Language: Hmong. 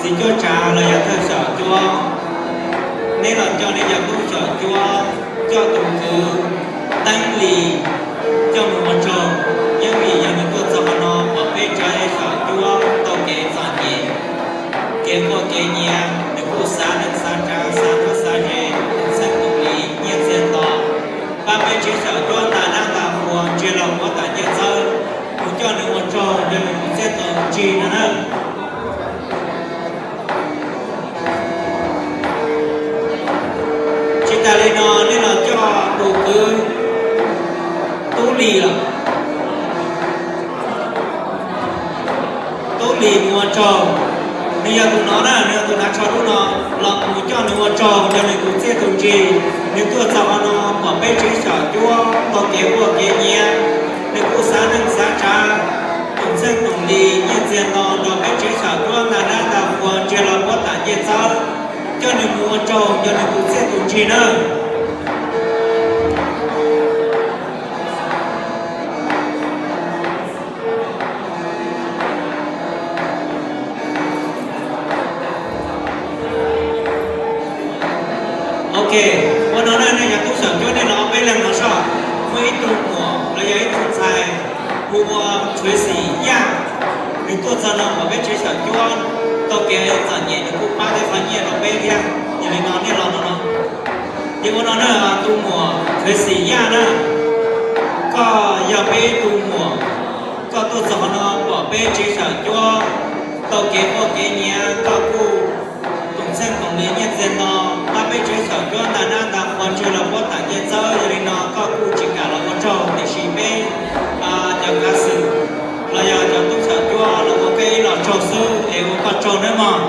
Lis cuab tsav los yog thawj xyom cuab, neb los coj neb cov tub xyom cuab, coj tus kwv Teeb Lis coj mus ua tsaug, yeej vim yog nws tuaj txog qhov no pom peb tsav xyom cuab tau kev txom nyem, kev quaj kev nyiav, nws kuj xav neej xav tsav, xav hnub xav ze, tus txheej tus lis nyiaj txiag nto, pab peb tsav xyom cuab nta dab nta qhua ntsia los muab tam nyiaj txawb, mus coj nws ua tsaug, nrog nws mus txiaj tus ntsig no na. Tsis tas li no, nej los coj tus kwv Tub Lis los. Tub Lis mus ua tsaug, nws yog tus no na, nws yog tus hnav tsho dub no, los mus coj nws ua tsaug, nrog nws tus txiaj tus ntsig, nws tuaj txog qhov no pom peb tsav xyom cuab tau kev quaj kev nyiav, nws kuj xav neej xav tsav, tus txheej tus lis nyiaj txiag nto nrog peb tsav xyom cuab nta dab nta qhua ntsia los muab tam nyiaj txawb, coj nws mus ua tsaug, nrog nws tus txiaj tus ntsig nawb. Ok, ua no na, nej cov tub xyom cuab nej los ob peb leeg no soj, muaj ib tug muam los yog ib tug ntxhais hu ua Txhuav Xim Yaj, nws tuaj txog no pom peb tsav xyom cuab tau kev txom nyem, nws kuj pab tau qhov nyiaj rau peb thiab, yog li no nej los no no. Ces ua no na, tus muam Txhuav Xim Yaj na, koj yog peb tus muam, koj tuaj txog qhov no pom peb tsav xyom cuab tau kev quaj kev nyiav, koj kuj tus txheej tus lis nyiaj txiag nto, pab peb tsav xyom cuab nta dab nta qhua ntsia los muab tam nyiaj txawb, yog li no koj kuj tsis kam los ua tsaug, tiam sis peb cov kav xwm los yog cov tub xyom cuab los ua peb ib los tsaug xwb es ua koj tsaug nawb mog.